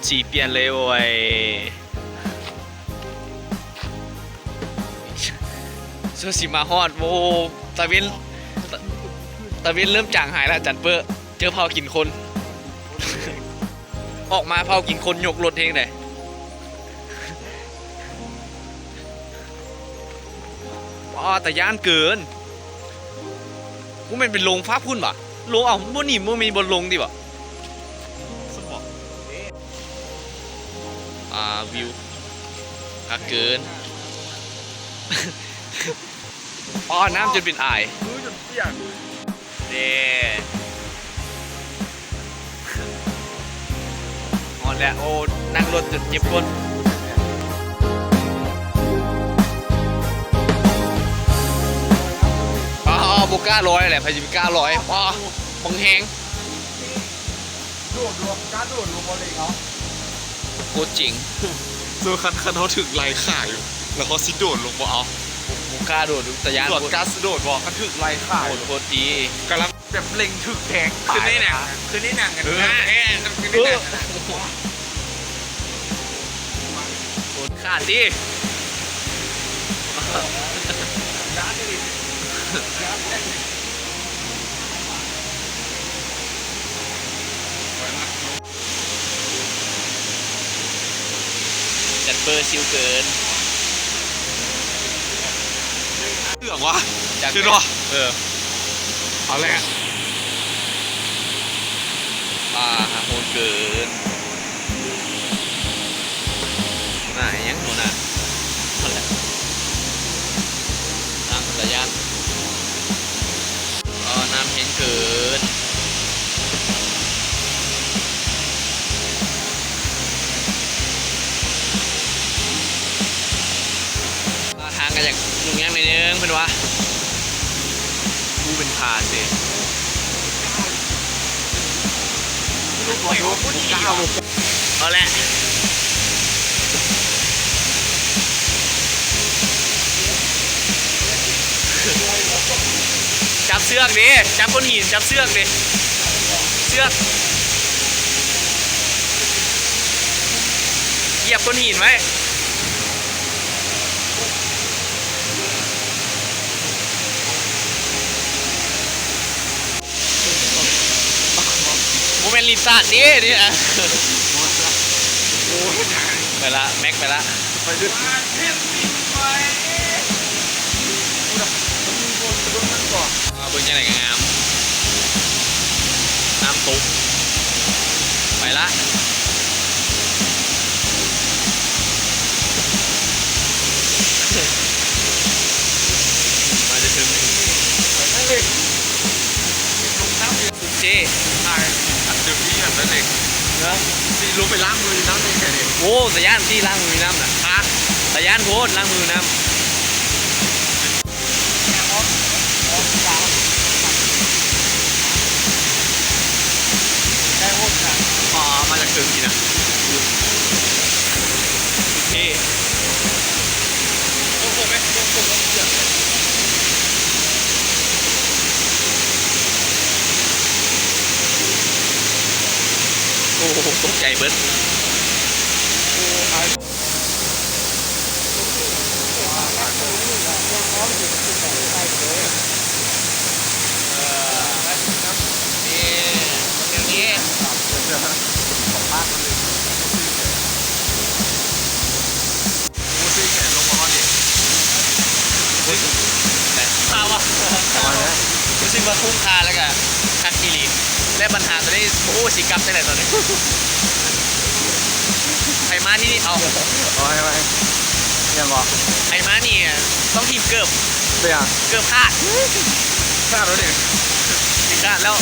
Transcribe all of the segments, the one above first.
ສີປ່ຽນເລີຍໂອ້ຍ. ຊົ່ວຊິມາຮອດ ໂອ້ ຕາເວັນ ຕາ ຕາເວັນເລີ່ມຈາງຫາຍແລ້ວ ຈັນເປີ. ເຈີເຜົາກິນຄົນ ອອກມາເຜົາກິນຄົນ ຍົກລົດເຮັດຈັ່ງໃດ? ອໍ ຕາຢ້ານເກີນ. ບໍ່ແມ່ນໄປລົງຟາກພຸ້ນຫວາ? ລົງ ເອົ້າ ບໍ່ນີ້ ບໍ່ມີບ່ອນລົງຕິຫວາ? ອ່າ ວິວຄັກເກີນ. ອໍ ນ້ຳຈົນເປັນອາຍ. ເດ້ ຮອດແລ້ວ. ໂອ້ ນັ່ງລົດຈົນເຈັບກົ້ນ. ອໍ ບໍ່ກ້າລອຍແຫຼະ ໃຜຊິໄປກ້າລອຍ. ອໍ ບັງແຮງ. ໂດດລົງ ກ້າໂດດລົງບໍ່ເຫຼັກເອົາ. ໂຄດເຈັງ. ໂຕຄັນ ຄັນເຮົາຖືກໄລ່ຂ້າຢູ່ ແລ້ວເຮົາຊິໂດດລົງບໍ່ເອົາ? ບໍ່ ບໍ່ກ້າໂດດ ຕາຢ້ານ. ໂດດ ກ້າຊິໂດດບໍ່ ຄັນຖືກໄລ່ຂ້າ? ໂຫດ ໂຫດດີ. ກຳລັງແບບເລັງຖືກແທງ. ຄືໃນໜັງ ຄືໃນໜັງ ເອີ ແມ່ນ ຄືໃນໜັງ. ໂຫດຂາດຕິ. ຈັດເປີຊິວເກີນ. ເລື່ອງວະ ຈັກ ເຫັນບໍ່? ເອີ ເອົາແຫຼະ. ອ່າ ຫາໂຫດເກີນ. ຫົວໜ້າອີ່ຫຍັງຫົວໜ້າ? ນັ້ນແຫຼະ ນ້ຳຕາຢ້ານ. ອໍ ນ້ຳແຮງເກີນ. ທ່າທາງກໍຢາກຫຍຸ້ງຍາກໜ້ອຍໜຶ່ງເພິ່ນວ່າ. ຜູ້ເປັນພາເສ. ເອົາແຫຼະ ຈັບເຊືອກເດ້ ຈັບກ້ອນຫີນ ຈັບເຊືອກເດ້ ເຊືອກ ຢຽບກ້ອນຫີນໄວ້. ບໍ່ແມ່ນລິນສາດເດ້ນີ້ນະ. ໄປລະ ແມັກໄປລະ. ເບິ່ງຈັ່ງໃດກໍງາມ ນ້ຳຕົກ. ໄປລະ. ມາຈະເຖິງ ເຈ້ ອັນເດີພີ້ອັນນັ້ນເອງ ຊິລົງໄປລ້າງມືຢູ່ນ້ຳເອງແທ້ນີ້. ໂອ້ ຕາຢ້ານຕິ ລ້າງມືຢູ່ນ້ຳນະ. ຮະ ຕາຢ້ານໂພດ ລ້າງມືນ້ຳ. ອໍ ມາຈາກເທິງນີ້ນະ. ເທ່. ໂອ້ໂຫ ຕົກໃຈເບິດ. ຮູ້ສຶກວ່າຄຸ້ມຄ່າ ແລ້ວກະຄັກອີ່ຫຼີ ແລະບັນຫາໂຕນີ້ ໂອ້ ຊິກັບຈັ່ງໃດຕອນນີ້? ໃຜມາທີ່ນີ້ ເອົາ ເອົາໃຫ້ ໃຫ້ຫຍັງເກາະ? ໃຜມານີ້ຕ້ອງຖິ້ມເກີບ. ເປັນຫຍັງ? ເກີບຂາດ. ຂາດແລ້ວນີ້ ຊິຂາດແລ້ວ.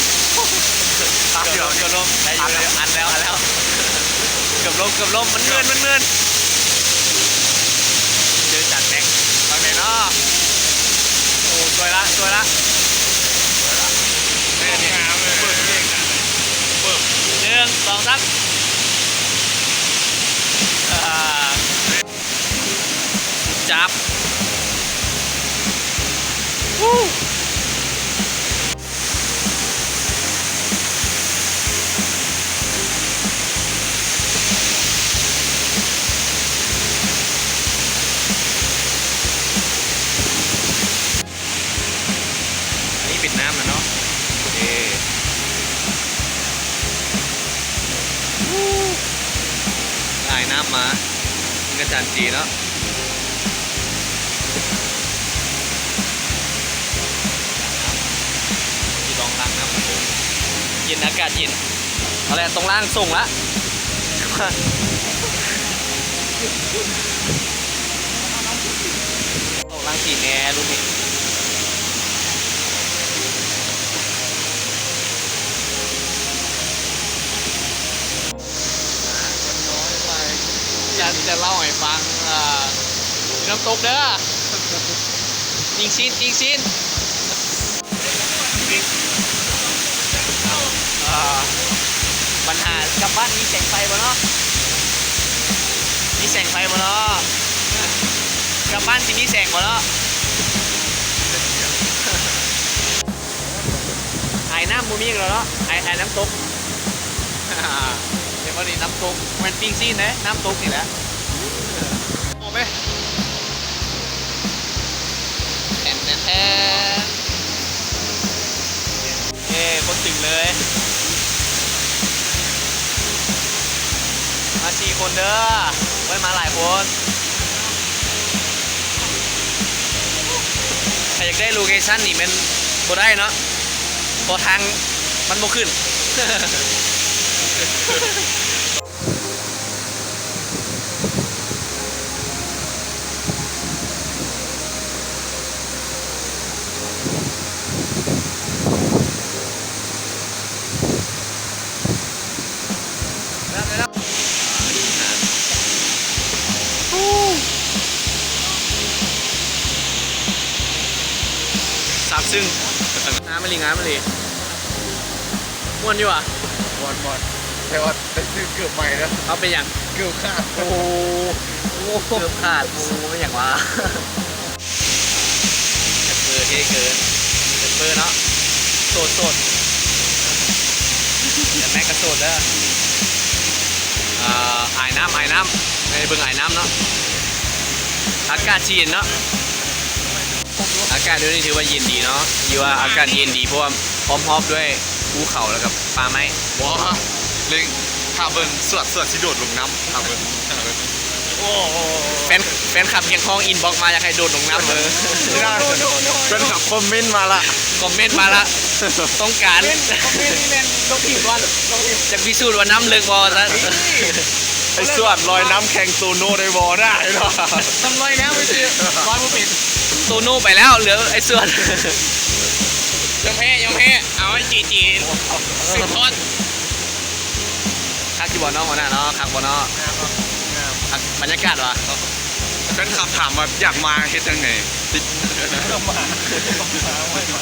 ເກືອບລົ້ມ ເກືອບລົ້ມ ໄດ້ຢູ່ ອັນແລ້ວ ອັນແລ້ວ ເກືອບລົ້ມ ເກືອບລົ້ມ ມັນເມື່ອນ ມັນເມື່ອນ. ເຈີຈານແມັກ ວ່າແມ່ນເນາະ. ໂອ້ ສວຍລະ ສວຍລະ ສວຍລະ ແມ່ນນີ້ ເປີດເພງ ເປີດ ໜຶ່ງ ສອງ ສາມ. ອັນນີ້ເປັນນ້ຳນະເນາະ ເດ້ ອາຍນ້ຳມາ ເປັນອາຈານເຈເນາະ ຊິລອງລ້າງນ້ຳ ເຢັນ ອາກາດເຢັນ ເອົາແຫຼະ ຕ້ອງລ້າງສົ່ງລະ ຕ້ອງລ້າງຕີນແດ່ລຸ້ນນີ້ ຈະ ຈະເລົ່າໃຫ້ຟັງ ເອີ ຢູ່ນ້ຳຕົກເດີ ປີ້ງຊີ້ນ ປີ້ງຊີ້ນ. ອ່າ ບັນຫາກັບບ້ານມີແສງໄຟບໍ່ເນາະ? ມີແສງໄຟບໍ່ເນາະ? ກັບບ້ານຊິມີແສງບໍ່ເນາະ? ອາຍນ້ຳບໍ່ມີແລ້ວເນາະ ອາຍ ອາຍນ້ຳຕົກ ເຫັນບໍ່ນີ້ ນ້ຳຕົກ ແມ່ນປີ້ງຊີ້ນເດ້ ນ້ຳຕົກນີ້ແຫຼະ. ອອກໄປ ແທນແທນ ເອີ ຄົນຕຶງເລີຍ ມາສີ່ຄົນເດີ ບໍ່ໄດ້ມາຫຼາຍຄົນ. ຖ້າຢາກໄດ້ໂລເຄຊັນນີ້ແມ່ນບໍ່ໄດ້ເນາະ ເພາະທາງມັນບໍ່ຂຶ້ນ. ຊາບຊຶ້ງ ງາມອີ່ຫຼີ ງາມອີ່ຫຼີ. ມ່ວນຢູ່ຫວາ? ມ່ວນ ມ່ວນ ແຕ່ວ່າໄດ້ຊື້ເກີບໃໝ່ເດີ. ເອົາ ເປັນຫຍັງ? ເກີບຂາດ. ໂອ້ ເກີບຂາດ. ໂອ້ ເປັນຫຍັງຫວາ? ເປີເທ່ເກີນ ເປີເນາະ ໂສດ ໂສດ ແຕ່ແມັກກໍໂສດເດີ. ອາຍນ້ຳ ອາຍນ້ຳ ໄປເບິ່ງອາຍນ້ຳເນາະ. ອາກາດຊິເຢັນເນາະ ອາກາດດຽວນີ້ຖືວ່າເຢັນດີເນາະ ຖືວ່າອາກາດເຢັນດີ ເພາະວ່າອ້ອມຮອບດ້ວຍ ພູເຂົາ ແລ້ວກໍປ່າໄມ້. ບໍ່ ເລັ່ງ ຖ້າເບິ່ງ ສວດ ສວດຊິໂດດລົງນ້ຳ ຖ້າເບິ່ງ ຖ້າເບິ່ງ. ໂອ້ ແຟນ ແຟນຄລັບຮຽກຮ້ອງອິນບັອກມາ ຢາກໃຫ້ໂດດລົງນ້ຳເລີຍ. ແຟນຄລັບຄອມເມັນມາລະ ຄອມເມັນມາລະ ຕ້ອງການ ຄອມເມັນນີ້ແມ່ນ ຕ້ອງພິມກ່ອນ ຕ້ອງພິມ ຢາກພິສູດວ່ານ້ຳເລິກບໍ່ ວ່າຊັ້ນ. ໄອ້ສວດລອຍນ້ຳແຂ່ງໂຕໂນ່ໄດ້ບໍ່ ໄດ້ເນາະ. ທຳລອຍນ້ຳໄປຊິ ລອຍບໍ່ເປັນ. ໂຕໂນ່ໄປແລ້ວ ເຫຼືອໄອ້ສວດ. ຍອມແພ້ ຍອມແພ້ ເອົາໃຫ້ຈີຈີສືບທອດ. ຄັກຢູ່ບໍ່ເນາະຫົວໜ້າເນາະ? ຄັກບໍ່ເນາະ? ງາມເນາະ ງາມ. ຄັກ ບັນຍາກາດຫວາ? ແຟນຄລັບຖາມວ່າຢາກມາເຮັດຈັ່ງໃດ? ມາ ມາໄວ້ມາ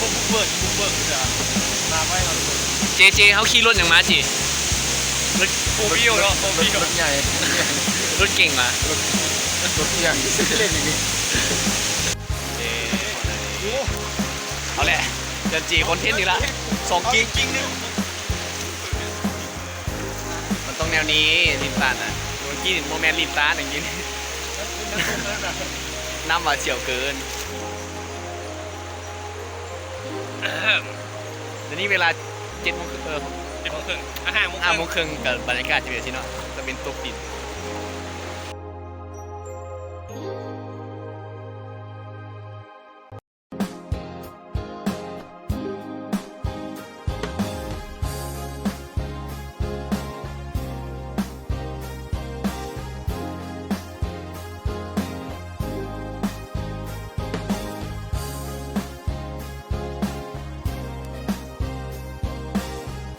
ບຸກເບີກ ບຸກເບີກເທື່ອ ມາໄວ້ເນາະ. ເຈ ເຈ ເຮົາຂີ່ລົດຫຍັງມາຈີ? ລົດໂຟວີວເນາະ ໂຟວີວ ລົດໃຫຍ່ ລົດເກັ່ງຫວາ? ລົດ ລົດໃຫຍ່ ເຫຼັ້ນອີກນີ້. ເອີ ໂອ້ ເອົາແຫຼະ ຈັນຈີຄອນເທັນອີກລະ ສອງກິກ ກິກໜຶ່ງ. ມັນຕ້ອງແນວນີ້ ລິ້ນຕານນະ ເມື່ອກີ້ບໍ່ແມ່ນລິ້ນຕານ ອັນກີ້ນີ້ ນ້ຳຫວາດສຽວເກີນ. ດຽວນີ້ເວລາເຈັດໂມງ ເອີ ເຈັດໂມງເຄິ່ງ ອ່າ ຫ້າໂມງ ຫ້າໂມງເຄິ່ງ ກໍບັນຍາກາດຈະເປັນຈັ່ງຊີ້ເນາະ ຕາເວັນຕົກດິນ.